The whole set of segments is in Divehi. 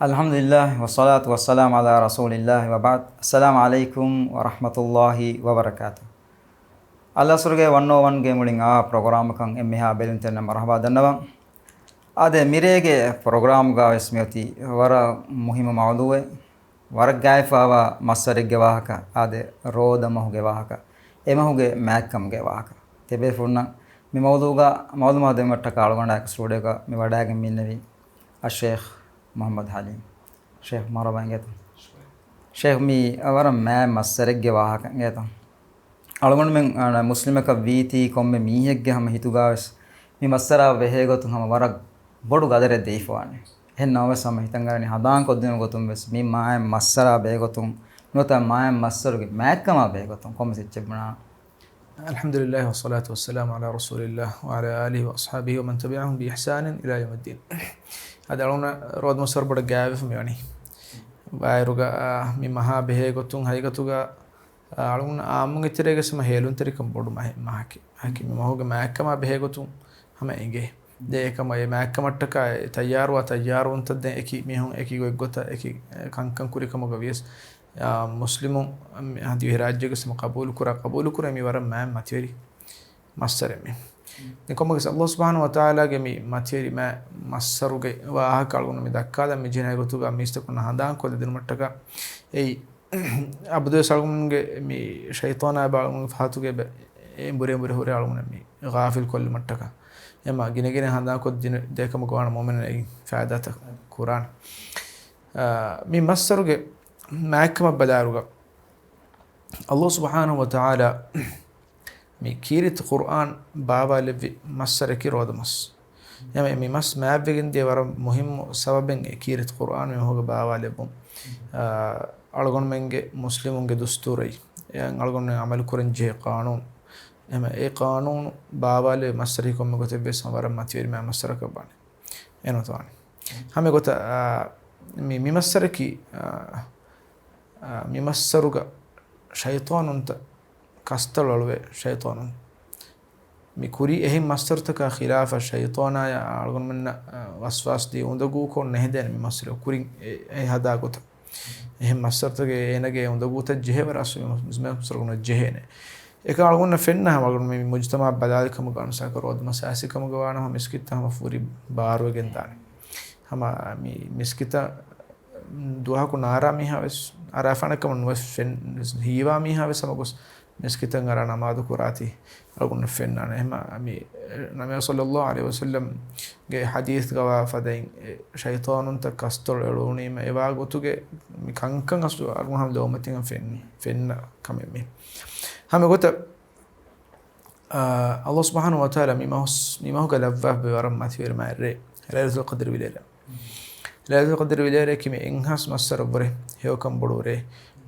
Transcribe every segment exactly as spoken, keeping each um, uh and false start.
އަލްޙަމްދުލިއްލާހި، ވައްޞަލާތު ވައްސަލާމު ޢަލާ ރަސޫލިއްލާހި ވަބަޢްދު. އައްސަލާމު ޢަލައިކުމް ވަރަޙްމަތުﷲި ވަބަރަކާތު. އަލްއަސްރުގެ ވަން އޯ ވަންގެ މުޅިން އާ ޕްރޮގްރާމަކަށް އެންމެހާ ބެލުންތެރިންނަށް މަރުޙަބާ ދަންނަވަން. އާދެ، މިރޭގެ ޕްރޮގްރާމްގަ ވެސް މިއޮތީ ވަރަށް މުހިއްމު މައުޟޫޢެއް. ވަރަށް ގާތްފާވާ މައްސަރެއްގެ ވާހަކަ، އާދެ، ރޯދަ މަހުގެ ވާހަކަ، އެ މަހުގެ މާތްކަމުގެ ވާހަކަ. ތިބޭފުޅުންނަށް މި މައުޟޫޢުގަ މަޢުލޫމާތު ދެއްވުމަށްޓަކާ އަޅުގަނޑާއެކު ސްޓޫޑިއޯގަ މި ވަޑައިގެން މި އިންނެވީ އައްޝޭޚް މުޙައްމަދު ޙަލީމް. ޝޭޚް މަރުޙަބާ އިނގޭތަ؟ ޝޭޚް މީ ވަރަށް މާތް މައްސަރެއްގެ ވާހަކަ އިނގޭތަ؟ އަޅުގަނޑުމެން، އާ، މުސްލިމަކަށް ވީތީ ކޮންމެ މީހެއްގެ ހަމަ ހިތުގަވެސް މި މައްސަރާ ބެހޭގޮތުން ހަމަ ވަރަށް ބޮޑު ގަދަރެއް ދެވިފަވާނެ. އެހެން ނަމަވެސް ހަމަ ހިތަށް އަރަނީ ހަނދާންކޮށްދިނުމުގެ ގޮތުން ވެސް މި މާތް މައްސަރާ ބެހޭގޮތުން ނުވަތަ މާތް މައްސަރުގެ މާތްކަމާ ބެހޭގޮތުން ކޮންމެސް އެއްޗެއް ބުނާ. އަލްޙަމްދުލިއްލާހި ވައްޞަލާތު ވައްސަލާމު ޢަލާ ރަސޫލިއްލާހި ވަޢަލާ އާލިހި ވައަޞްޙާބިހި ވަމަން ތަބިޢަހުމް ބިއިޙްސާނިން އިލާ ޔައުމިއްދީން. އަދި އަޅުގަނޑަށް ރޯދަ މައްސަރު ބޮޑަށް ގާތްވެފަ މިވަނީ. ވާއިރުގަ، އާ، މި މަހާ ބެހޭގޮތުން ހަގީގަތުގަ، އާ، އަޅުގަނޑު އާއްމުންގެ ތެރޭގަ ހަމަ ހޭލުންތެރިކަން ބޮޑު މަހެއް، މަހަކީ. މަހަކީ މި މަހުގެ މާތްކަމާ ބެހޭގޮތުން ހަމަ އެނގޭ. ދެން އެކަމަށް އެ މާތްކަމަށްޓަކާ އެ ތައްޔާރުވާ ތައްޔާރުވުންތައް ދެން އެކި މީހުން އެކި ގޮތްގޮތަށް އެކި، އެ، ކަންކަން ކުރިކަމުގަ ވިޔަސް، އާ، މުސްލިމުން، އަ، މި ދިވެހިރާއްޖޭގަ ހަމަ ޤަބޫލުކުރާ، ޤަބޫލުކުރޭ މި ވަރަށް މާތް މަތިވެރި މައްސަރެއް މީ. ދެން ކޮންމެސް ﷲ ސުބްޙާނަހޫ ވަތަޢާލާގެ މި މަތިވެރި މާތް މައްސަރުގެ ވާހަކަ އަޅުގަނޑު މި ދައްކާލަން މި ޖެހޭ ގޮތުގަ މީސްތަކުންނަށް ހަނދާންކޮށްލަދިނުމަށްޓަކާ އެއީ އަބަދުވެސް އަޅުގަނޑުގެ މި ޝައިޠާނާ އެބަ އަޅުގަނޑުގެ ފަހަތުގަ އެބަ އެނބުރޭ އެނބުރޭ ހުރޭ އަޅުގަނޑަށް މި ޣާފިލް ކޮށްލުމަށްޓަކާ. އެމަ ގިނަގިނަ ހަނދާންކޮށް ދިނު-، ދޭކަމަށް ގޮވާނަ މުއުމިނުން އެއިން ފައިދާތައް ކުރާނެ. އާ، މި މައްސަރުގެ މާތްކަމަށް ބަލާއިރުގަ ﷲ ސުބްޙާނަހޫ ވަތަޢާލާ މި ކީރިތި ޤުރްއާން ބާވާލެއްވި މައްސަރަކީ ރޯދަ މަސް. އެމަ މި މަސް މާތްވެގެން ދިޔަ ވަރަށް މުހިއްމު ސަބަބެއް އެ ކީރިތި ޤުރްއާން މި މަހުގަ ބާވާލެއްވުން. އާ، އަޅުގަނޑުމެންގެ މުސްލިމުންގެ ދުސްތޫރައި، އެ އަޅުގަނޑުމެން އަމަލު ކުރަން ޖެހޭ ޤާނޫނު، އެމަ އެ ޤާނޫނު ބާވާލެއްވި މައްސަރަކީ ކޮންމެ ގޮތެއްވެސް ވަރަށް މަތިވެރި މާތް މައްސަރަކަށް ވާނެ. އެނުތޯ ވާނެ. ހަމަ ގޮތަށް، އާ، މި، މި މައްސަރަކީ، އާ، އާ، މި މައްސަރުގަ ޝައިޠާނުންތައް ކަސްތަޅު އަޅުވޭ ޝައިޠާނުން. މި ކުރީ އެހެން މައްސަރުތަކާ ޚިލާފަށް ޝައިޠާނާޔާ އަޅުގަނޑުމެންނަށް، އާ، ވަސްވާސް ދީ އުނދަގޫކޮށް ނެހެދޭނެ މި މައްސަރު ކުރިން އެ، އެ ހަދާ ގޮތަށް. އެހެން މައްސަރުތަކެއް އޭނަގެ އުނދަގޫތައް ޖެހޭ ވަރަށް އަސްލު މި މައްސަރު ނުޖެހޭނެ. އެކަ އަޅުގަނޑަށް ފެންނަ ހަމަ އަޅުގަނޑު މި މުޖުތަމަޢަށް ބަލާލި ކަމުގަ އަނުސާކަ ރޯދަ މަސް އައިސް ކަމުގަ ވާނަމަ މިސްކިތްތައް ހަމަ ފުރި ބާރުވެގެން ދާނެ. ހަމަ މި މިސްކިތަށް ދުވަހަކު ނާރާ މީހާ ވެސް އަރާފާނެ ކަމަށް ނުވެސް ފެން-، ހީވާ މީހާ ވެސް ހަމަ ގޮސް މިސްކިތަށް އަރާ ނަމާދު ކުރާތީ އަޅުގަނޑަށް ފެންނާނެ. އެހެންމަ މި ނަބިއްޔާ ޞައްލައްލާހު ޢަލައިހި ވަސައްލަމްގެ ޙަދީޘްގަ ވާ ފަދައިން އެ ޝައިޠާނުންތައް ކަސްތޮޅު އެޅުނީމަ އެވާ ގޮތުގެ މި ކަންކަން އަސްލު އަޅުގަނޑު ހަމަ ލޯމަތިން ފެން-، ފެންނަ ކަމެއް މީ. ހަމަ ގޮތަށް، އާ، ﷲ ސުބްޙާނަހޫ ވަތަޢާލާ މި މަހުސް-، މި މަހުގަ ލައްވާފަ ވަރަށް މަތިވެރި މާތް ރޭ، ލައިލަތުލް ޤަދްރި ވިލޭރޭ. ލައިލަތުލް ޤަދްރި ވިލޭރޭ ކި މި އެއްހާސް މައްސަރަށްވުރެ ހެޔޮކަން ބޮޑު ރޭ.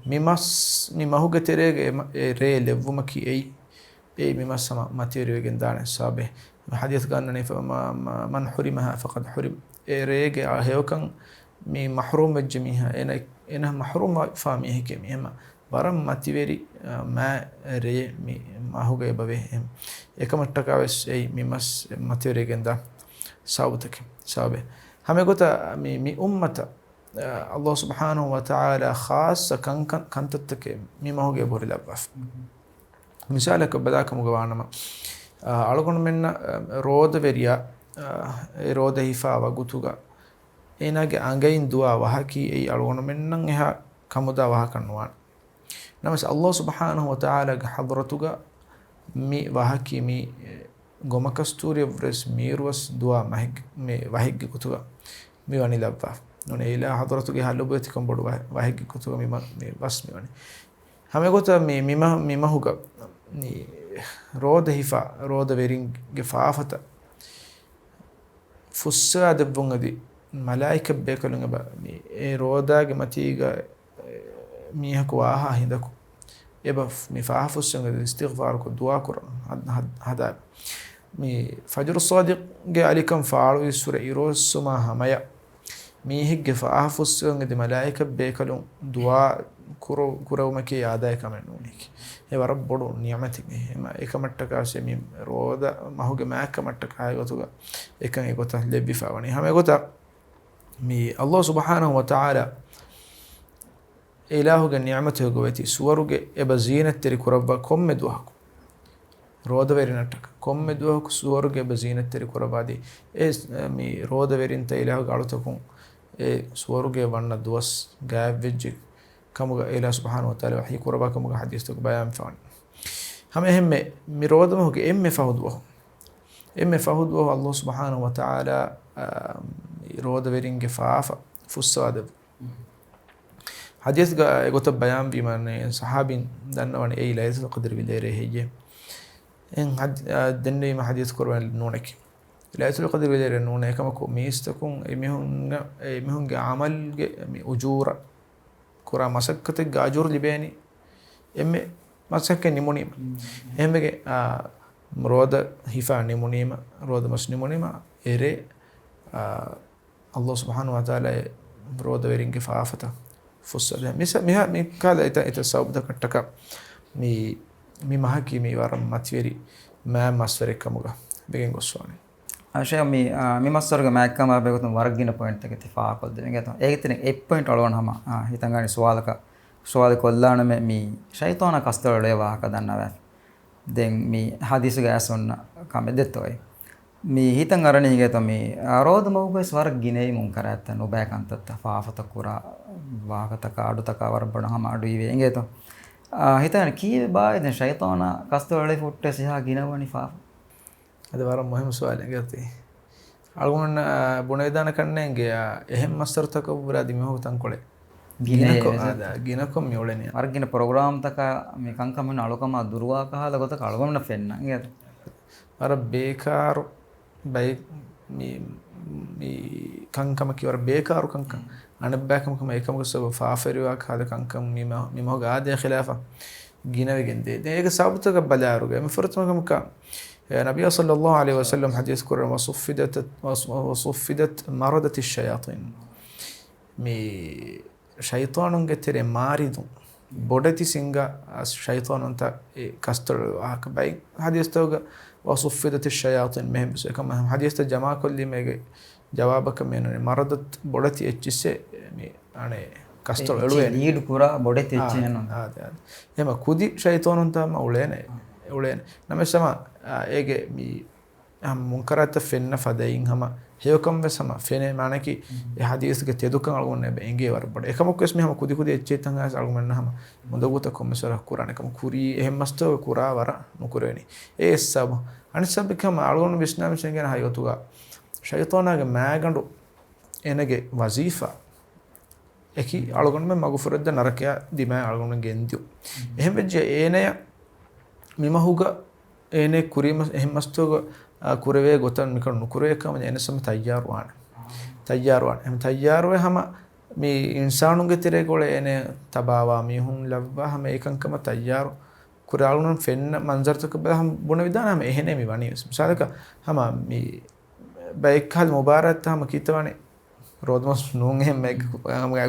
މި މަސް-، މި މަހުގެ ތެރޭގަ އެ މަ-، އެ ރޭ ލެއްވުމަކީ އެއީ، އެއީ މި މަސް ހަމަ މަތިވެރިވެގެން ދާނެ ސަބަބެއް. މި ޙަދީޘްގަ އަންނަނީ، ފަ-، މަ-، މަ-، مَنْ حُرِمَهَا فَقَدْ حُرِمَ. އެ ރޭގެ އާ ހެޔޮކަން މި މަޙްރޫމް ވެއްޖެ މީހާ، އޭނަ، އޭނަ މަޙްރޫމް ވެފާ މީހެކޭ މީ. އެހެންމަ ވަރަށް މަތިވެރި، އާ، މާ ރޭ މި މަހުގަ އެބަވޭ. އެހެން އެކަމަށްޓަކާ ވެސް އެއީ މި މަސް މަތިވެރިވެގެންދާ ސަބަބުތަކެއް، ސަބަބެއް. ހަމަ ގޮތަށް މި، މި އުއްމަތަށް، އާ، ﷲ ސުބްޙާނަހޫ ވަތަޢާލާ ޚާއްޞަ ކަންކަން، ކަންތައްތަކެއް މި މަހުގަ އެބަހުރި ލައްވާފަ. މިސާލަކަށް ބަލާކަމުގަ ވާނަމަ، އާ، އަޅުގަނޑުމެންނަށް، އާ، ރޯދަވެރިޔާ، އާ، އެ ރޯދަ ހިފާ ވަގުތުގަ އޭނާގެ އަނގައިން ދުވާ ވަހަކީ އެއީ އަޅުގަނޑުމެންނަށް އެހާ ކަމުދާ ވަހަކަށް ނުވާނެ. ނަމަވެސް ﷲ ސުބްޙާނަހޫ ވަތަޢާލާގެ ޙަޟްރަތުގަ މި ވަހަކީ މި ގޮމަކަސްތޫރިއަށްވުރެސް މީރުވަސް ދުވާ މަހެއްގެ، މި ވަހެއްގެ ގޮތުގަ މި ވަނީ ލައްވާފަ. ނޫނީ އިލާހު ޙަޟްރަތުގެ ހަ ލޮބުވެތިކަން ބޮޑު ވަ-، ވަހެއްގެ ގޮތުގަ މި މަ-، މި މަސް މި ވަނީ. ހަމަ ގޮތަށް މި، މި މަ-، މި މަހުގަ މި ރޯދަ ހިފާ، ރޯދަ ވެރިންގެ ފާފަތައް ފުއްސަވާ ދެއްވުން އަދި މަލާއިކަ ބޭކަލުން އެބަ މި އެ ރޯދާގެ މަތީގަ މީހަކު ވާހާ ހިނދަކު އެބަ މި ފާފަ ފުއްސަވަން އަދި އިސްތިޣްފާރުކޮށް ދުޢާ ކުރަން ހަ-، ހަ-، ހަދާ. މި ފަޖުރު ޞާދިޤްގެ އަލިކަން ފާޅުވިއްސުރެ އިރުއޮއްސުމާ ހަމަޔަށް މީހެއްގެ ފާފަ ފުއްސަވަން އެދި މަލާއިކަ ބޭކަލުން ދުޢާ ކުރު-، ކުރެވުމަކީ އާދައިގެ ކަމެއް ނޫނީކީ. އެ ވަރަށް ބޮޑު ނިޢުމަތެއް. އެހެން އެކަމަށްޓަކާ ސެ މި ރޯދަ މަހުގެ މާތްކަމަށްޓަކާ އެގޮތުގަ އެކަން އެގޮތަށް ލެއްވިފަ ވަނީ. ހަމަ އެގޮތަށް މި ﷲ ސުބްޙާނަހޫ ވަތަޢާލާ އިލާހުގެ ނިޢުމަތެއްގަ ވޭތީ ސުވަރުގެ އެބަ ޒީނަތްތެރި ކުރައްވާ ކޮންމެ ދުވަހަކު، ރޯދަވެރިންނަށްޓަކަ ކޮންމެ ދުވަހަކު ސުވަރުގެ އެބަ ޒީނަތްތެރި ކުރައްވާދީ، އެ މި ރޯދަވެރިންތައް އިލާހުގެ އަޅުތަކުން އެ ސުވަރުގެ ވަންނަ ދުވަސް ގާތްވެއްޖެ ކަމުގަ އިލާހު ސުބްޙާނަހޫ ވަތަޢާލާ ވަޙީ ކުރައްވާ ކަމުގަ ޙަދީޘްތަކު ބަޔާންފާނެ. ހަމަ އެހެންމެ މި ރޯދަމަހުގެ އެންމެ ފަހު ދުވަހު، އެންމެ ފަހު ދުވަހު ﷲ ސުބްޙާނަހޫ ވަތަޢާލާ، އާ، މި ރޯދަވެރިންގެ ފާފަ ފުއްސަވާދެއްވު. ޙަދީޘްގަ އެގޮތަށް ބަޔާންވީމާ، ސަޙާބީން ދަންނަވަނީ އެއީ ލައިލަތުލް ޤަދްރި ވިލޭރޭ ހެއްޔޭ؟ އެން ޙަދ-، އާ، ދެންނެވީމަ ޙަދީޘް ކުރައްވަނީ ނޫނެކޭ. ލައިލަތުލް ޤަދްރި ވިލޭރޭ ނޫނޭ. އެކަމަކު މީސްތަކުން އެމީހުން، އެމީހުންގެ ޢަމަލްގެ މި އުޖޫރަ ކުރާ މަސައްކަތެއްގެ އަޖުރު ލިބޭނީ އެންމެ މަސައްކަތް ނިމުނީމަ. އެހެންވެގެން، އާ، ރޯދަ ހިފާ ނިމުނީމަ، ރޯދަ މަސް ނިމުނީމަ، އެރޭ، އާ، ﷲ ސުބްޙާނަހޫ ވަތަޢާލާ ރޯދަވެރިންގެ ފާފަތައް ފުއްސަވާދޭ. މިސަ-، މިހާ-، މި ކަހަލަ އެތައް، އެތައް ސަބަބުތަކަށްޓަކާ މި، މި މަހަކީ މި ވަރަށް މަތިވެރި މާތް މަސްވެރި ކަމުގަ ވެގެން ގޮސްފާނެ. އާ، ޝޭޚް، މި، އާ، މި މައްސަލަގެ މާތްކަމާ ބެހޭގޮތުން ވަރަށް ގިނަ ޕޮއިންޓްތަކެއް ތި ފާހަގަކޮށްދެވިން އިނގޭތޯ. އޭގެ ތެރެއިން އެއް ޕޮއިންޓް އަޅުގަނޑު ހަމަ، އާ، ހިތަށް ގަންނަވާނެ ސުވާލަކަށް، ސުވާލެއް ކޮށްލާނަމޭ، މި ޝައިޠާނާ ކަސްތޮޅު އެޅޭ ވާހަކަ ދަންނަވާފަ. ދެން މި ޙަދީޘުގަ އައިސް އޮންނަ ކަމެއް ދެއްތޯއޭ. މި ހިތަށް އަރަނީ އިނގޭތޯ މި، އާ، ރޯދަ މަހުގައި ވަރަށް ގިނައީ މުންކަރާތްތައް، ނުބައި ކަންތައްތައް، ފާފަތައް ކުރާ ވާހަކަތަކާ އަޑުތަކާ ވަރަށް ބޮޑަށް ހަމަ އަޑުއިވޭ އިނގޭތޯ. އާ، ހިތަށް އަރަނީ ކީއްވެ ބާއޭ ދެން ޝައިޠާނާ ކަސްތޮޅު އެޅި ފުއްޓޭ ސިހާ ގިނަވަނީ ފާފަ؟ އަދި ވަރަށް މުހިއްމު ސުވާލެއް އިނގޭތީ. އަޅުގަނޑު، އާ، ބުނެވިދާނެ ކަންނޭނގެ، އާ، އެހެން މައްސަރުތަކަށް ވުރެ އަދި މީހަކު ތަންކޮޅެއް ގިނައޭ ގިނަކޮށް، ވެސް. އާ، ދާ، ގިނަކޮށް މި އުޅެނީ. ވަރަށް ގިނަ ޕްރޮގްރާމްތަކާ މި ކަންކަމުން އަޅުކަމާ ދުރުވާ ކަހާލަ ގޮތަކަށް އަޅުގަނޑަށް ފެންނަ އިނގޭތޯ. ވަރަށް ބޭކާރު ބައެއް މި، މި ކަންކަމަކީ ވަރަށް ބޭކާރު ކަންކަން. އަނެއްބައިކަމަކަށް އެކަމަކު ސަބަބު ފާފަވެރިވާ ކަހާލަ ކަންކަން މި މަ-، މި މަހުގެ އާދަޔާ ޚިލާފަށް ގިނަވެގެން ދޭ. ދެން އޭގެ ސަބަބުތަކަށް ބަލާއިރުގަ އެންމެ ފުރަތަމަ ކަމަކަށް، އެ، ނަބިއްޔާ ޞައްލައްލާހު ޢަލައިހި ވަސައްލަމް ޙަދީޘް ކުރައްވަނީ، "وصفدت، وصفدت مردة الشياطين." މި ޝައިޠާނުންގެ ތެރޭ މާރިދުން ބޮޑެތި ސިންގާ ޝައިޠާނުންތައް އެ ކަސްތޮޅު ވާހަކަ ބައެއް ޙަދީޘްތަކުގަ "وصفدت الشياطين" މެހެން ވެސް އެކަމަށް ޙަދީޘްތައް ޖަމާކޮށްލީމަ އޭގެ ޖަވާބަކަށް މި އަންނަނީ މަރަދަތު ބޮޑެތި އެއްޗިއްސެއް މި އަނެއް ކަސްތޮޅު އެއްޗެއް އެޅުވޭނެ. ލީޑް ކުރާ ބޮޑެތި އެއްޗެއް އާ، އެއްނުން. އާ، އާ. އެހެމަ ކުދި ޝައިޠާނުންތައް ހަމަ އުޅޭނެ. އުޅޭނެ. ނަމަވެސް ހަމަ، އާ، އޭގެ މި ހަމަ މުންކަރާތައް ފެންނަ ފަދައިން ހަމަ ހެޔޮކަން ވެސް ހަމަ ފެނޭ، މާނައަކީ އެ ޙަދީޘްގެ ތެދުކަން އަޅުގަނޑު އެބަ އެނގޭ ވަރަށް ބޮޑަށް. އެކަމަކު ވެސް މި ހަމަ ކުދި ކުދި އެއްޗެއްތައް ހާސް އަޅުގަނޑު ހަމަ މުދަގޫތައް ކޮންމެސް ވަރަށް ކުރާނެ. އެކަމަ ކުރީ އެހެން މަސްތަކުގަ ކުރާ ވަރަށް ނުކުރެވެނީ. އެ އެއް ސަބަބު. އަނެއް ސަބަބަކީ ހަމަ އަޅުގަނޑު ވިސްނާ މިސް އެނގޭނެ ހަގީގަތުގަ ޝައިޠާނާގެ މާގަނޑު އޭނަގެ ވަޒީފާ އެކި އަޅުގަނޑުމެން މަގުފުރެއްދާ ނަރަކަޔާ ދިމާއަށް އަޅުގަނޑުމެން ގެންދިޔުން. އެހެން ވެއްޖެ އޭނަޔަށް މިމަހުގަ އޭނަ ކުރީ މަސް-، އެހެން މަސްތަކުގަ، އާ، ކުރެވޭ ގޮތަށް މިކަން ނުކުރެވޭ ކަމަށް އޭނަ ހަމަ ތައްޔާރުވާނެ. ތައްޔާރުވާނެ. އެހެން ތައްޔާރުވެ ހަމަ މި އިންސާނުންގެ ތެރޭގަ އުޅޭ އޭނަ ތަބާވާ މީހުން ލައްވާ ހަމަ އެކަންކަމަށް ތައްޔާރު ކުރާ އަޅުގަނޑު ފެންނަ މަންޒަރުތަކަށް ބަލާ ހަމަ ބުނެވިދާނެ ހަމަ އެހެނޭ މި ވަނީ ވެސް. މިސާލަކަށް ހަމަ މި ބައެއްކަހަލަ މުބާރާތްތައް ހަމަ ކީއްތަ ވާނެ؟ ރޯދަމަސް ނޫން އެހެން މެ-،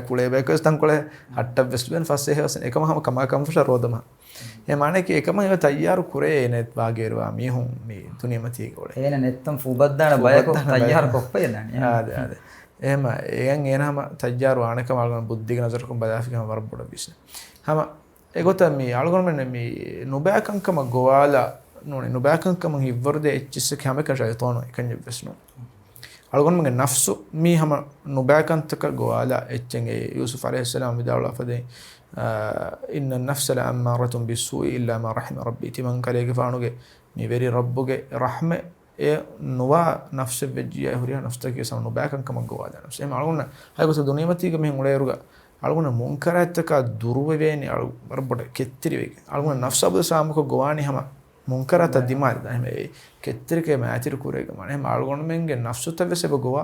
ކުޅޭ ބަޔަކު ވެސް ތަންކޮޅެއް ހައްޓަށް ވެސް ބޭން ފަސް އެހެން ވެސް އެކަމަށް ހަމަ ކަމާ ކަންފަށާ ރޯދަމަ. އެ މާނައަކީ އެކަމަށް އެބަ ތައްޔާރު ކުރޭ އޭނަ ވާގިވެރިވާ މީހުން މި ދުނިޔެމަތީގަ އުޅޭ. އޭނަ ނެތްތަން ފޫބައްދާނެ ބަޔަކު ފޫބައްދާނެ ތައްޔާރު ބަޔަކު. ކޮށްފަ އެދާނެ. އާދެ، އާދެ. އެހެމަ އެއަށް އޭނަ ހަމަ ތައްޔާރު ވާނެ ކަމަށް އަޅުގަނޑު ބުއްދީގެ ނަޒަރަކުން ބަލާފި ހަމަ ވަރަށް ބޮޑަށް ވިސްނޭ. ހަމަ އެގޮތަށް މި އަޅުގަނޑުމެން މި ނުބައިކަންކަމަށް ގޮވާލާ ނޫނީ، ނުބައިކަންކަމަށް ހިއްވަރުދޭ އެއްޗިއްސަކީ ހަމައެކަނި ޝައިޠާނު އެކަންޏެއް ވެސް ނޫން. އަޅުގަނޑުމެންގެ ނަފްސު މީ ހަމަ ނުބައިކަންތަކަށް ގޮވާލާ އެއްޗެއް. އެ ޔޫސުފް ޢަލައިހިއްސަލާމް ވިދާޅުވާ ފަދައިން، އާ، "إن النفس لأمارة بالسوء إلا ما رحم ربي." ތިމަން ކަލޭގެފާނުގެ މި ވެރި ރައްބުގެ ރަޙްމަތް އެ ނުވާ ނަފްސެއް ވެއްޖިއްޔާ ހުރިހާ ނަފްސަކީ ވެސް ހަމަ ނުބައިކަންކަމަށް ގޮވާލާ ނަފްސެއް. އެހެން އަޅުގަނޑަށް ހަގީގަތުގަ ދުނިޔެމަތީގަ މިހެން އުޅޭއިރުގަ އަޅުގަނޑަށް މުންކަރާތްތަކާ ދުރުވެވޭނީ އަޅު ވަރަށް ބޮޑަށް ކެތްތެރިވެގެން. އަޅުގަނޑު ނަފްސާ ބުދަ ސާމުކޮށް ގޮވާނީ ހަމަ މުންކަރާތައް ދިމާލަށް. އެހެން އެ ކެތްތެރިކަމެއް މައިތިރި ކުރެވިގެން ވާނެ. އެހެން އަޅުގަނޑުމެންގެ ނަފްސުތައް ވެސް އެބަ ގޮވާ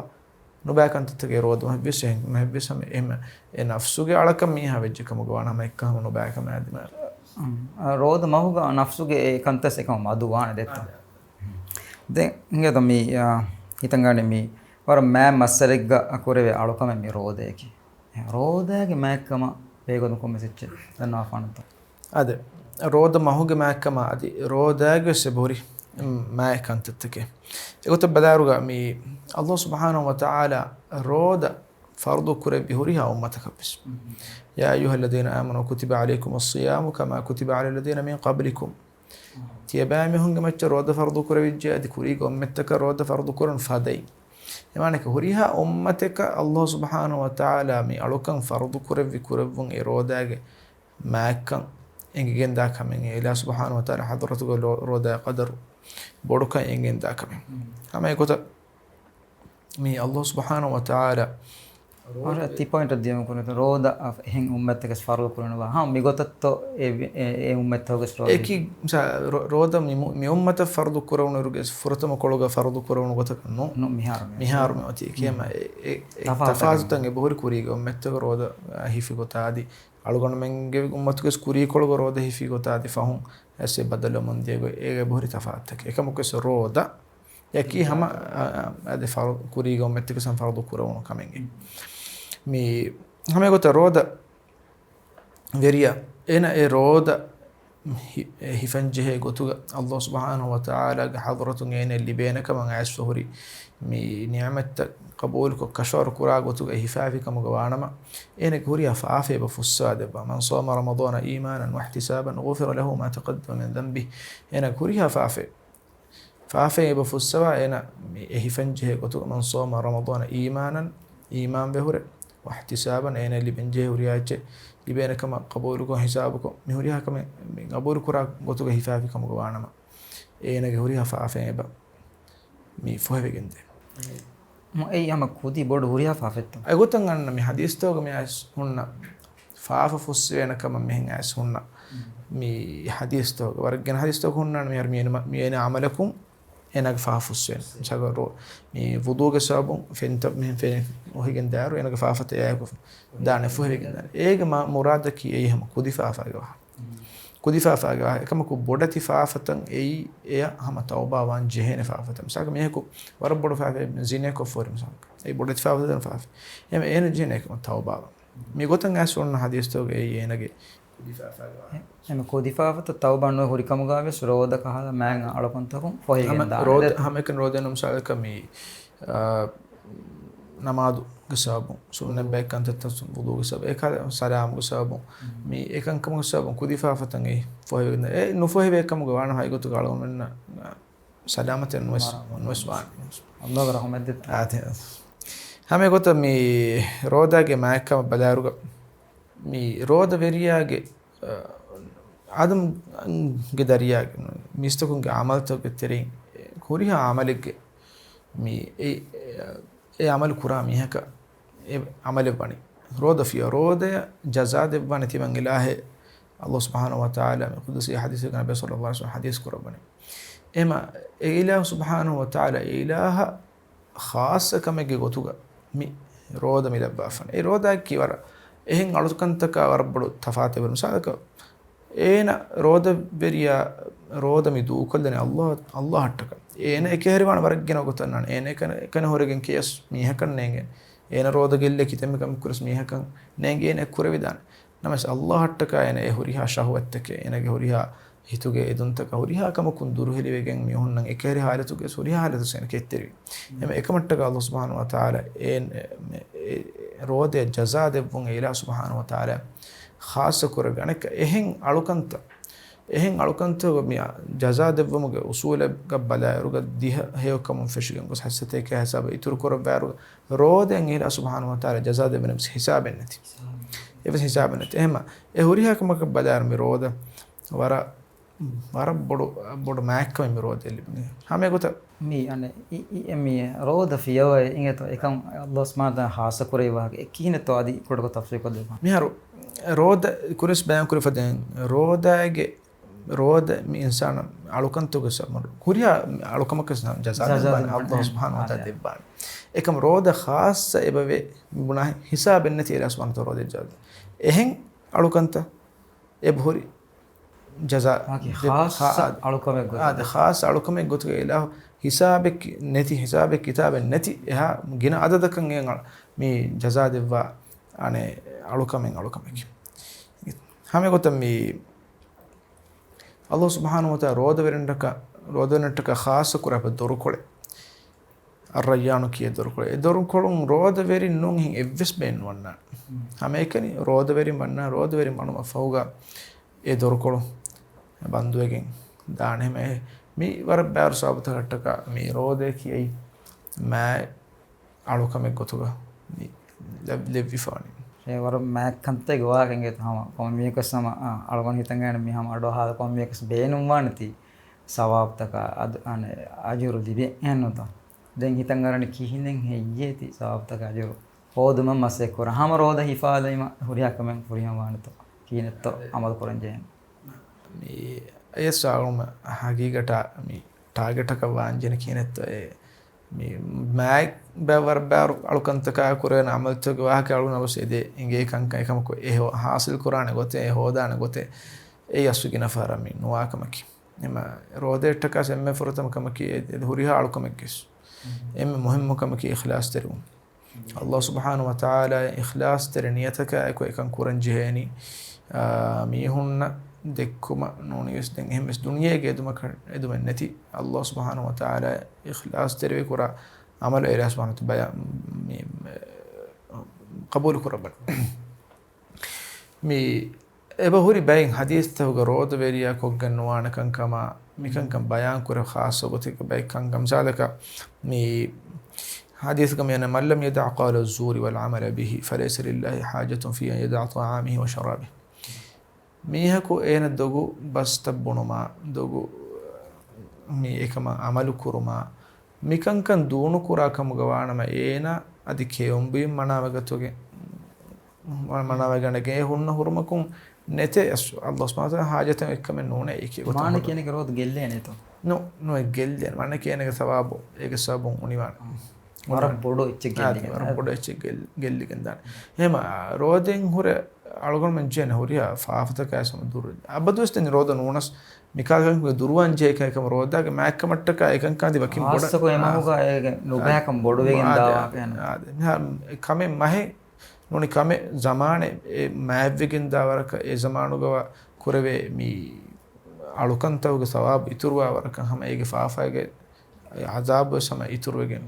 ނުބައިކަންތައްތަކެއް ރޯދަމަހެއް ވެސް އެހެން ވެސް ހަމަ އެ ނަފްސުގެ އަޅަކަށް މީހާ ވެއްޖެ ކަމަށް ގޮވާނެ ހަމަ އެއްކަހަލަ ނުބައިކަމާ ދިމާލަށް. އަ، ރޯދަ މަހުގަ ނަފްސުގެ އެ ކަންތައް އެކަމަށް މަދު ވާނެ ދެއްތޯ. ދެން އިނގޭތޯ މި، އާ، ހިތަށް ގަންނަވާނެ މި ވަރަށް މާތް މައްސަލައެއްގަ ކުރެވޭ އަޅުކަމެއް މި ރޯދައަކީ. ރޯދައިގެ މާތްކަމާ ބެހޭގޮތުން ކޮންމެސް އެއްޗެއް ދަންނަވާފާނަންތޯ؟ އާދެ، ރޯދަ މަހުގެ މާތްކަމާ އަދި ރޯދައިގެ ވެސް އެބަހުރި މާތް ކަންތައްތަކެއް. އެގޮތަށް ބަލާއިރުގަ މި ﷲ ސުބްޙާނަހޫ ވަތަޢާލާ ރޯދަ ފަރުޟު ކުރެއްވި ހުރިހާ އުއްމަތަކަށްވެސް. يا أيها الذين آمنوا كتب عليكم الصيام كما كتب على الذين من قبلكم. ތިޔަބައިމީހުންގެ މައްޗަށް ރޯދަ ފަރުޟު ކުރެވިއްޖެ އަދި ކުރީގެ އުއްމަތަކަށް ރޯދަ ފަރުޟު ކުރަން ފަދައިން. އެމާނަކީ ހުރިހާ އުއްމަތަކަށް އައްލާހު ސުބްޙާނަހު ވަތަޢާލާ މި އަޅުކަން ފަރުޟު ކުރެއްވި ކުރެއްވުން އެ ރޯދާގެ މާތްކަން އެނގިގެންދާ ކަމެއް، އެ އިލާހު ސުބްޙާނަހު ވަތަޢާލާ ޙަޟްރަތުގަ ރޯ-، ރޯދާ ޤަދަރު ބޮޑުކަން އެނގިގެންދާ ކަމެއް. ހަމަ އެގޮތަށް މި އައްލާހު ސުބްޙާނަހު ވަތަޢާލާ އަރަ ތި ޕޮއިންޓަށް ދިޔުމަކުން ރޯދަ އަ، އެހެން އުއްމަތަކަސް ފަރުޟު ކުރަންވާ. ހަމަ މިގޮތަށްތޯ އެ، އެ، އެ އުއްމަތަކަސް ރޯދަ އެކި މިސާ-، ރޯ-، ރޯދަ މި މު-، މި އުއްމަތަށް ފަރުޟު ކުރެވުނުއިރުގެ ފުރަތަމަ ކޮޅުގަ ފަރުޟު ކުރެވުނު ގޮތަކަށް ނޫން. ނޫން، މިހާރު މި މިހާރު މި އޮތީ ކިޔަމަ އެ، އެ، އެ ތަފާތު ތަފާތުތައް އެބަހުރި ކުރީގެ އުއްމަތަކަށް ރޯދަ ހިފި ގޮތާ އަދި އަޅުގަނޑުމެންގެ އުއްމަތުގެސް ކުރީ ކޮޅުގަ ރޯދަ ހިފި ގޮތާ އަދި ފަހުން އެސް އެ ބަދަލުވަމުން ދިޔަ ގޮތް އޭގަ އެބަހުރި ތަފާތުތަކެއް. އެކަމަކުވެސް ރޯދަ އެކީ ހަމަ، އަ، އަ، އަދި ފަރު-، ކުރީގެ އުއްމަތަކަސް ހަމަ ފަރުޟު ކުރެވުނު ކަމެއްގެ. މި ހަމަ އެގޮތަށް ރޯދަ ވެރިޔާ އޭނަ އެ ރޯދަ ހި-، އެ ހިފަންޖެހޭ ގޮތުގަ އައްލާހު ސުބްޙާނަހު ވަތަޢާލާގެ ޙަޟްރަތުން އޭނަ ލިބޭނެ ކަމަށް އައިސްފަ ހުރި މި ނިޢުމަތްތައް ޤަބޫލުކޮށް ކަށަވަރު ކުރާ ގޮތުގަ ހިފާފި ކަމުގަ ވާނަމަ، އޭނަގެ ހުރިހާ ފާފައެއް އެބަ ފުއްސަވާ ދެއްވާ. من صام رمضان إيمانا واحتسابا غفر له ما تقدم من ذنبه. އޭނަގެ ހުރިހާ ފާފައެއް ފާފައެއް އެބަ ފުއްސަވާ އޭނަ މި އެ ހިފަންޖެހޭ ގޮތުގަ من صام رمضان إيمانا، އީމާންވެ ހުރެ، واحتسابا، އޭނަ ލިބެންޖެހޭ ހުރިހާ އެއްޗެއް ލިބޭނެ ކަމަށް ޤަބޫލުކޮށް ހިސާބުކޮށް، މި ހުރިހާ ކަމެއް މި ޤަބޫލު ކުރާ ގޮތުގަ ހިފާފި ކަމުގަ ވާނަމަ، އޭނަގެ ހުރިހާ ފާފައެއް އެބަ މި ފޮހެވިގެންދޭ. މު-، އެއީ ހަމަ ކުދި ބޮޑު ހުރިހާ ފާފައެއްތަ؟ އެގޮތަށް އަންނަ މި ޙަދީޘްތަކުގަ މި އައިސް ހުންނަ ފާފަ ފުއްސެވޭނެ ކަމަށް މިހެން އައިސް ހުންނަ މި ޙަދީޘްތަކުގަ. ވަރަށް ގިނަ ޙަދީޘްތަކު ހުންނާނެ މިހާރު މި އޭނަ މަ-، މި އޭނަ ޢަމަލަކުން އޭނަގެ ފާފަ ފުއްސެވޭނެ. މިސާލަކަށް ރޯ-، މި ވުޟޫގެ ސަބަބުން ފެންތައް މިހެން ފެނެ އޮހިގެން ދާއިރު އޭނަގެ ފާފަތައް އެއާއެކު ދާނެ ފޮހެވިގެން ދާނެ. އޭގެ މަ-، މުރާދަކީ އެއީ ހަމަ ކުދި ފާފާގެ ވާހަކަ. ކުދި ފާފާގެ ވާހަކަ. އެކަމަކު ބޮޑެތި ފާފަތައް އެއީ އެޔަށް ހަމަ ތައުބާ ވާން ޖެހޭނެ ފާފަތައް. މިސާލަކަށް މީހަކު ވަރަށް ބޮޑު ފާފައެއް ޒިނޭ ކޮށްފަ ހުރި މިސާލަކަށް. އެއީ ބޮޑެތި ފާފަތައް ފާފަ. އެހެން އޭނަ ޖެހޭނެ އެކަމަށް ތައުބާ ވާން. މިގޮތަށް އައިސް ހުންނަ ޙަދީޘްތަކުގައި އޭނަގެ ކުދި ފާފާގެ ވާހަކަ. އެމެ ކުދި ފާފަތައް ތައުބާ ނުވެ ހުރި ކަމުގަ ވެސް ރޯދަ ކަހަލަ މާތް އަޅުކަންތަކުން ފޮހެވިގެން ދާނެ. ރޯދަ، ހަމައެކަނި ރޯދަ މިސާލަކަށް މި، އާ، ނަމާދުގެ ސަބަބުން، ސުންނަތް ބައެއް ކަންތައްތައް ވުޟޫގެ ސަބަބުން، އެކަހަލަ ސަލާމުގެ ސަބަބުން، މި އެކަންކަމުގެ ސަބަބުން ކުދި ފާފަތައް އެއީ ފޮހެވިގެން ދާނެ. އެ ނުފޮހެވޭ ކަމުގަ ވާނަމަ ހަގީގަތުގަ އަޅުގަނޑުމެންނަށް ސަލާމަތެއް ނުވެސް، ނުވެސް ވާނެ. އައްލާހުގެ ރަޙުމަތް ދެއްތަ؟ އާ، ތި-، ހަމަ އެގޮތަށް މި ރޯދާގެ މާތްކަމަށް ބަލާއިރުގަ، މި ރޯދަ ވެރިޔާގެ، އަ، އާދަމްގެ ދަރިޔާގެ މީސްތަކުންގެ އަމަލުތަކުގެ ތެރެއިން ހުރިހާ އަމަލެއްގެ މި އެ، އެ އަމަލު ކުރާ މީހަކަށް އެ އަމަލެއް ވަނީ. ރޯދަ ފިޔަ ރޯދަޔަށް ޖަޒާ ދެއްވާނެ ތިމަން އިލާހެއް. އައްލާހު ސުބްޙާނަހު ވަތަޢާލާ މި ޤުދުސީ ޙަދީޘެއްގަ ނަބީ ޞައްލައްލާހު ޢަލައިހި ވަސައްލަމަ ޙަދީޘް ކުރައްވަނީ. އެމަ އެ އިލާހު ސުބްޙާނަހު ވަތަޢާލާ އެ އިލާހަށް ޚާއްޞަ ކަމެއްގެ ގޮތުގަ މި ރޯދަ މި ލައްވާފަން. އެ ރޯދާއަކީ ވަރަށް އެހެން އަޅުކަންތަކާ ވަރަށް ބޮޑު ތަފާތެއް ވެރި. މިސާލަކަށް، އޭނަ ރޯދަވެރިޔާ ރޯދަ މި ދޫކޮށްލަނީ އައްލާ، އައްލާހަށްޓަކާ. އޭނަ އެކަހެރިވާން ވަރަށް ގިނަ ގޮތަށް ނާން. އޭނަ އެކަން، އެކަން ހުރެގެން ކިޔަސް މީހަކަށް ނޭނގެން. އޭނަ ރޯދަ ގެއްލޭ ކިތަންމެ ކަމެއް ކުރަސް މީހަކަށް ނޭނގެ އޭނަ ކުރެވިދާނެ. ނަމަވެސް އައްލާހަށްޓަކާ އޭނަ އެ ހުރިހާ ޝަހުވަތްތަކެއް، އޭނަގެ ހުރިހާ ހިތުގެ އެދުންތަކާ ހުރިހާ ކަމަކުން ދުރުހެލިވެގެން މީހުންނަށް އެކަހެރި ހާލަތުގެ ހުރިހާ ހާލަތު ސޭނަ ކެތްތެރިވި. އެމެ އެކަމަށްޓަކާ އައްލާހު ސުބްޙާނަހު ވަތަޢާލާ އެ، އެ، އެ ރޯދަޔަށް ޖަޒާ ދެއްވުން އެ އިލާހު ސުބްޙާނަހު ވަތަޢާލާ ޚާއްޞަ ކުރެއްވި. އަނެއްކާ އެހެން އަޅުކަންތައް، އެހެން އަޅުކަންތަކުގެ މި ޖަޒާ ދެއްވުމުގެ އުސޫލެއްގަ ބަލާއިރުގަ ދިހަ ހެޔޮކަމުން ފެށިގެން ގޮސް ހައްސަތޭކަ ހިސާބަށް އިތުރު ކުރައްވާއިރުގަ ރޯދައިން އިލާހު ސުބްޙާނަހު ވަތަޢާލާ ޖަޒާ ދެއްވަނީ އެއްވެސް ހިސާބެއް ނެތި. އެއްވެސް ހިސާބެއް ނެތި. އެހެމަ އެ ހުރިހާ ކަމަކަށް ބަލާއިރު މި ރޯދަ ވަރަށް، ވަރަށް ބޮޑު، ބޮޑު މާތްކަމެއް މި ރޯދައިން ލިބުނީ. ހަމައެގޮތަށް މި އަނެއް އި، އި، އެ މި ރޯދަ ފިޔަވައި އިނގޭތޯ އެކަން އައްލާހު ސުބްޙާނަހު ވަތަޢާލާ ޚާއްޞަ ކުރެއްވި ވާހަކަ އެ ކިހިނެއްތޯ އަދި ކުޑަކޮށް ތަފްސީލް ކޮށްދެއްވާ. މިހާރު ރޯދަ ކުރިސް ބަޔާން ކުރި ފަދައިން ރޯދައިގެ ރޯދަ މި އިންސާނަށް އަޅުކަންތަކުގެ ސަބަބުން ހުރިހާ އަޅުކަމަކަށް ޖަޒާ ޖަޒާ ދެއްވާނެ. ދެއްވާނެ. އައްލާހު ސުބްޙާނަހު ވަތަޢާލާ ދެއްވާނެ. އެކަމަ ރޯދަ ޚާއްޞަ އެބަވޭ ބުނާ ހިސާބެއް ނެތި އިލާހު ސުބްޙާނަހު ވަތަޢާލާ ރޯދަ ޖަޒާ. އެހެން އަޅުކަންތައް އެބަހުރި ޖަޒާ ވާކި ދެ-، ޚާއްޞަ ޚާ-، އަޅުކަމެއް ގޮތުގަ. އާ، ދެ ޚާއްޞަ އަޅުކަމެއް ގޮތުގަ އިލާހު ހިސާބެއް ކި-، ނެތި، ހިސާބެއް ކިތާބެއް ނެތި އެހާ ގިނަ އަދަދަކަށް އެ މި ޖަޒާ ދެއްވާ އަނެއް އަޅުކަމެއް އަޅުކަމެކި. ހަމަ އެގޮތަށް މި އައްލާހު ސުބްޙާނަހު ވަތަޢާލާ ރޯދަވެރިންނަށްޓަކާ، ރޯދަވެރިންނަށްޓަކާ ޚާއްޞަ ކުރާ ދޮރުކޮޅެއް. އައްރައްޔާނު ކިޔޭ ދޮރުކޮޅު. އެ ދޮރުކޮޅުން ރޯދަވެރިން ނޫން ހިން އެއްވެސް ބައެއް ނުވަންނާނެ. ހަމައެކަނި ރޯދަވެރިން ވަންނާ، ރޯދަވެރިން ވަނުމަށް ފަހުގަ އެ ދޮރުކޮޅު ބަންދުވެގެން ދާނެ. ހަމަ އެ މި ވަރަށް ބާރު ސަބަބުތަކަށްޓަކާ މި ރޯދައޭ ކިޔައީ މާތް އަޅުކަމެއް ގޮތުގަ މި ލެއް-، ލެއްވިފާނެ. އެ ވަރަށް މާތް ކަންތައް ގޮވާގެން އެނގޭތަ ހަމަ ކޮންމެއަކަސް ހަމަ، އަ، އަޅުގަނޑު ހިތަން ގާނެ މި ހަމަ އަޑުއަހާލަ ކޮންމެއަކަސް ބޭނުންވާނެތީ ސަވާބުތަކާ އަދު-، އަނެ، އަޖުރު ލިބޭ އެހެންނުތަ؟ ދެން ހިތަން އަރަނީ ކިހިނެއް ހެއްޔޭތީ ސަވާބުތަކާ އަޖުރު ހޯދުމަށް މަސައްކަތް ކުރަން. ހަމަ ރޯދަ ހިފާލީމަ ހުރިހާ ކަމެއް ފުރިހަމަ ވާނެތޯ ކިހިނެއްތޯ އަމަލު ކުރަން ޖެހޭނެ. މި އެއް ސާޅުމަށް ހަގީގަތާ މި ޓާގެޓަކަށް ވާންޖެހޭނެ ކިހިނެއްތޯ އެ މި މާތް ބައި ވަރަށް ބާރު އަޅުކަންތަކާ ކުރެވޭނެ އަމަލުތަކުގެ ވާހަކަ އަޅުގަނޑު އަބަސް އެދޭ އެނގޭ ކަންކަން އެކަމަކު އެ ހޯ-، ހާސިލް ކުރާނެ ގޮތެއް، އެ ހޯދާނެ ގޮތެއް އެއީ އަސްލު ގިނަ ފަހަރަށް މި ނުވާ ކަމަކީ. އެމަ ރޯދައަށްޓަކާ އެންމެ ފުރަތަމަ ކަމަކީ އެ ހުރިހާ އަޅުކަމެއްގެސް އެންމެ މުހިއްމު ކަމަކީ އިޚްލާޞްތެރިވުން. ﷲ ސުބްޙާނަހޫ ވަތަޢާލާ އިޚްލާޞްތެރި ނިޔަތަކާ އެކު އެކަން ކުރަން ޖެހޭނީ، އާ، މީހުންނަށް ދެއްކުމަށް ނޫނީވެސް ދެން އެހެންވެސް ދުނިޔޭގެ އެދުމަކަށް އެދުމެއް ނެތި ﷲ ސުބްޙާނަހޫ ވަތަޢާލާ އިޚްލާޞްތެރިވެ ކުރާ އަމަލު އެރޭ ސުބްޙާނަހޫ ވަތަޢާލާ ބަޔާ-، މި، މި، ޤަބޫލު ކުރައްވަން. މި އެބަ ހުރި ބައެއް ޙަދީޘްތަކުގަ ރޯދަވެރިޔާ ކޮށްގެން ނުވާނެ ކަންކަމާ، މިކަންކަން ބަޔާން ކުރެ ޚާއްޞަ ގޮތެއްގަ ބައެއް ކަންކަން. މިސާލަކަށް، މި ޙަދީޘްގަ މިއަންނަ، "من لم يدع قول الزور والعمل به فليس لله حاجة في أن يدع طعامه وشرابه." މީހަކު އޭނަ ދޮގު ބަސްތައް ބުނުމާ، ދޮގު މި އެކަމަށް އަމަލު ކުރުމާ، މިކަންކަން ދޫނުކުރާ ކަމުގަ ވާނަމަ، އޭނަ އަދި ކެއުންބުއިން މަނާވެގަތުގެ-، މަ-، މަނާވެގަނެގެން އެ ހުންނަ ހުރުމަކުން ނެތޭ. އަސް-، ﷲ ސުބްޙާނަހޫ ވަތަޢާލާ ޙާޖަތެއް އެއްކަމެއް ނޫނޭ އެކި ގޮތަށް މާނަ ހޯދުން. ކިޔަނެގެ ރޯދަ ގެއްލޭނެތޯ؟ ނު-، ނުއެއް ގެއްލޭނެ. މާނަ ކިޔަނެގެ ސަވާބު އޭގެ ސަބަބުން އުނިވާނެ. ވަރަށް ބޮޑު އެއްޗެއް އާދެ، ގެއްލިގެން ވަރަށް ބޮޑު އެއްޗެއް ގެއްލި-، ގެއްލިގެން ދާނެ. އެހެމަ ރޯދައިން ހުރެ އަޅުގަނޑުމެން ޖެހޭނެ ހުރިހާ ފާފަތަކާ ސަމަ ދުރު. އަބަދުވެސް ދެން ރޯދަ ނޫނަސް މިކާލަކަށް ދުރުވާން ޖެހޭ ކަމަށް ރޯދާގެ މާތްކަމަށްޓަކާ އެކަންކާ ދި ވަކިން ބޮޑަށް. ޚާއްޞަކޮށް އެ މަހުގަ އޭގެ ނުބައިކަން ބޮޑުވެގެން އާދެ، ދާ އާދެ، ވާހަކަ. އާދެ. މިހާ ކަމެއް މަހެއް ނޫނީ ކަމެއް ޒަމާނެއް އެ މާތްވެގެން ދާ ވަރަކަށް އެ ޒަމާނުގަ ވާ ކުރެވޭ މި އަޅުކަންތަކުގެ ސަވާބު އިތުރުވާ ވަރަކަށް ހަމަ އޭގެ ފާފައިގެ އަޒާބުވެސް ހަމަ އިތުރުވެގެން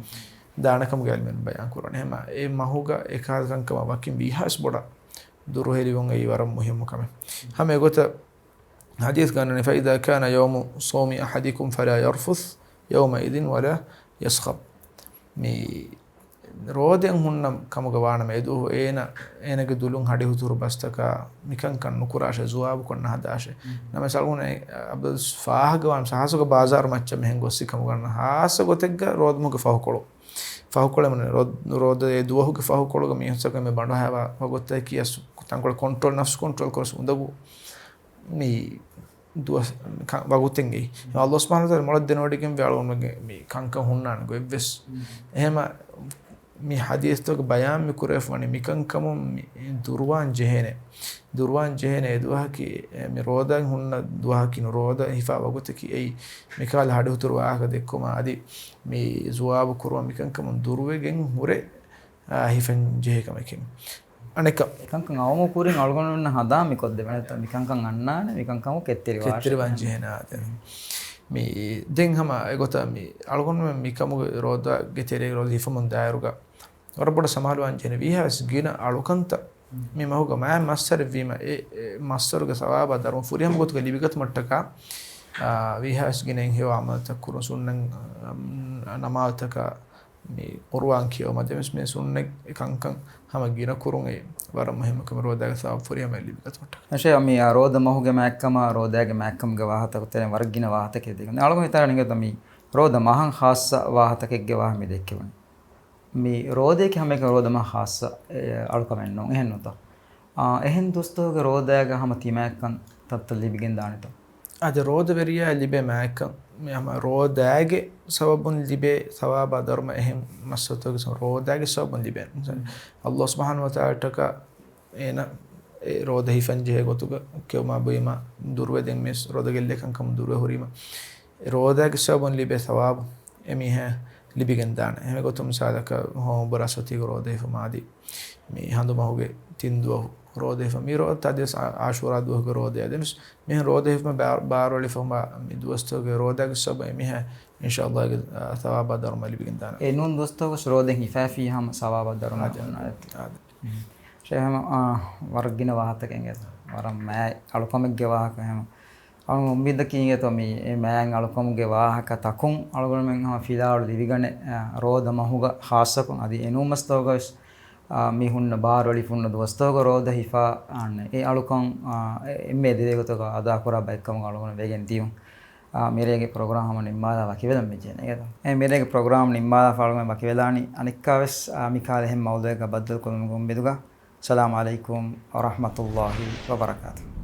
ދާނެ ކަމުގެ ޢިލްމުވެރިން ބަޔާން ކުރަނީ. ހަމަ އެ މަހުގަ އެކަހަލަ ކަންކަމަށް ވަކިން ވީހާވެސް ބޮޑަށް ދުރުހެލިވުން އެއީ ވަރަށް މުހިއްމު ކަމެއް. ހަމަ އެގޮތަށް ޙަދީޘްގަ އަންނަނީ، "فإذا كان يوم صوم أحدكم فلا يرفث يومئذ ولا يصخب." މި ރޯދައިން ހުންނަ ކަމުގަ ވާނަމަ އެދުވަހު އޭނަ، އޭނަގެ ދުލުން ހަޑިހުތުރު ބަސްތަކާ މިކަންކަން ނުކުރާށޭ، ޒުވާބުކޮށް ނަހަދާށޭ. ނަމަވެސް އަޅުގަނޑު އަބަދު ފާހަގަވާން ސަހާސުގެ ބާޒާރު މައްޗަށް މިހެން ގޮއްސި ކަމުގަ ހާއްސަ ގޮތެއްގަ ރޯދަމަހުގެ ފަހުކޮޅު. ފަހުކޮޅެއް މަނެ ރޯ-، ރޯދަ އެ ދުވަހުގެ ފަހުކޮޅުގަ މީހުންސަކަ މި ބަނޑުހައިވާ ވަގުތަކީ އަސް ތަންކޮޅެއް ކޮންޓްރޯލް، ނަފްސު ކޮންޓްރޯލް ކުރަސް އުނދަގޫ މި ދުވަސް ކަ-، ވަގުތެއްގައި. އަﷲ ސުބްޙާނަހޫ ވަތަޢާލާ މޮޅަށް ދެނެވޮޑިގެންވެ އަޅުގަނޑުމެންގެ މި ކަންކަން ހުންނާނެ ގޮތްވެސް. އެހެމަ މި ޙަދީޘްތަކުގެ ބަޔާން މި ކުރެވިފަ ވަނީ މިކަންކަމުން މި ދުރުވާން ޖެހޭނެ. ދުރުވާން ޖެހޭނެ އެ ދުވަހަކީ، އެ، މި ރޯދައިން ހުންނަ ދުވަހަކީ ނު ރޯދަ ހިފާ ވަގުތަކީ އެއީ. މިކަހަލަ ހަޑިހުތުރު ވާހަކަ ދެއްކުމާ އަދި މި ޒުވާބު ކުރުމަށް މިކަންކަމުން ދުރުވެގެން ހުރެ، އާ، ހިފެން ޖެހޭ ކަމެކެވެ. އަނެއްކަ. މިކަންކަން އައުމު ކުރިން އަޅުގަނޑުމެންނަށް ހަނދާން މި ކޮށްދެވޭނެތަ؟ މިކަންކަން އަންނާނެ، މިކަންކަމުން ކެތްތެރިވާށޭ. ކެތްތެރިވާން ޖެހޭނެ އާދެ. މި ދެން ހަމަ އެގޮތަށް މި އަޅުގަނޑުމެން މިކަމުގެ ރޯދަގެ ތެރޭގަ ރޯދަ ހިފަމުން ދާއިރުގަ ވަރަށް ބޮޑަށް ސަމާލުވާން ޖެހޭނެ ވީހާވެސް ގިނަ އަޅުކަންތައް މި މަހުގަ މާތް މައްސަރެއްވީމަ އެ، އެ މައްސަރުގެ ސަވާބާ ދަރުމަ ފުރިހަމަ ގޮތުގަ ލިބިގަތުމަށްޓަކާ، އާ، ވީހާވެސް ގިނައިން ހެޔޮ ޢަމަލުތައް ކުރުން ސުންނަތް، އަ، ނަމާދުތަކާ މި ޤުރުއާން ކިޔެވުމަށް ދެމެސް މި ސުންނަތް ކަންކަން ހަމަ ގިނަ ކުރުން އެ ވަރަށް މުހިއްމު ކަމެއް ރޯދާގެ ސަވާބު ފުރިހަމަ ލިބިގަތުމަށްޓަކާ. އަށެ މި އާ ރޯދަ މަހުގެ މާތްކަމާ ރޯދާގެ މާތްކަމުގެ ވާހަކަތަކު ތެރެއިން ވަރަށް ގިނަ ވާހަކަތަކެއް ދެއްކެވުނު. އަޅުގަނޑު ހިތަށް އަރަން އިނގޭތަ މި ރޯދަ މަހަށް ޚާއްޞަ ވާހަކަތަކެއްގެ ވާހަކަ މި ދެއްކެވުނީ. މި ރޯދައަކީ ހަމައެކަނި ރޯދަ މަހަށް ޚާއްޞަ، އެ، އަޅުކަމެއް ނޫން. އެހެންނުތަ؟ އާ، އެހެން ދުވަސްތަކުގެ ރޯދާގަ ހަމަ ތިމާތްކަން ތައްތައް ލިބިގެން ދާނެތަ؟ އާދެ، ރޯދަވެރިޔާ ލިބޭ މާތްކަން، މި ހަމަ ރޯދާގެ ސަބަބުން ލިބޭ ސަވާބާ ދަރުމަ އެހެން މައްސަލަތަކުގެ ސަ-، ރޯދާގެ ސަބަބުން ލިބޭ. މިސާލު، މް. އަﷲ ސުބްޙާނަހޫ ވަތަޢާލާއަށްޓަކާ އޭނަ އެ ރޯދަ ހިފަން ޖެހޭ ގޮތުގަ ކެއުމާ ބުއިމާ ދުރުވެ ދެން މިސް ރޯދަ ގެއްލޭ ކަންކަމުން ދުރުވެ ހުރީމަ، އެ ރޯދާގެ ސަބަބުން ލިބޭ ސަވާބު އެ މީހާ ލިބިގެން ދާނެ. އެހެން ގޮތުން މިސާލަކަށް ހޯމް ބުރާސް އޮތީގަ ރޯދަ ހިފުމާ އަދި މި ހަނދުމަހުގެ ތިން ދުވަހު ރޯދަ ހިފަ މި ރޯދަ ތަދިވެސް އާ-، އާޝޫރާ ދުވަހުގެ ރޯދައެއް ދެން މިހެން ރޯދަ ހިފުމަށް ބާ-، ބާރުއެޅިފަ ހުމާ މި ދުވަސްތަކުގެ ރޯދައިގެ ސަބަބުން އެ މީހާ އިންޝާﷲ ގެ ސަވާބާ ދަރުމަ ލިބިގެން ދާނެ. އެ ނޫން ދުވަސްތަކުގަސް ރޯދައިން ހިފައިފި ހަމަ ސަވާބާ ދަރުމަ އާދެ، އޮންނާނެ. އާދެ. ޝޭހް ހަމަ، އާ، ވަރަށް ގިނަ ވާހަކަތަކެއް އިނގޭތޯ. ވަރަށް މާތް އަޅުކަމެއްގެ ވާހަކަ ހަމަ. އަޅު އުއްމީދަކީ އިނގޭތޯ މި އެ މާތް އަޅުކަމުގެ ވާހަކަ ތަކުން އަޅުގަނޑުމެން ހަމަ ފިލާވަޅު ލިބިގަނެ، އާ، ރޯދަ މަހުގަ ޚާއްޞަކޮށް އަދި އެނޫން މަސްތަކުގަވެސް، އާ، މި ހުންނަ ބާރުއެޅި ހުންނަ ދުވަސްތަކުގަ ރޯދަ ހިފާ، އާން، އެ އަޅުކަން، އާ، އެ-، އެންމެ ދިވެހި ގޮތަކަށް އަދާކުރާ ބައެއްކަމުގަ އަޅުގަނޑު ވެގެން ދިޔުން. އާ، މިރޭގެ ޕްރޮގްރާމް ހަމަ ނިންމާލާ ވަކިވެލަން ވެއްޖެ ނޭގެތަ؟ އެ މިރޭގެ ޕްރޮގްރާމް ނިންމާލާފަ އަޅުގަނޑު ވަކިވެލާނީ އަނެއްކާވެސް، އާ، މިކާލެ ހެން މައުޟޫއެއްގަ ބައްދަލުކުރުމުގެ އުއްމީދުގަ. އައްސަލާމު ޢަލައިކުމް ވަރަޙްމަތުﷲ ވަބަރަކާތުހު.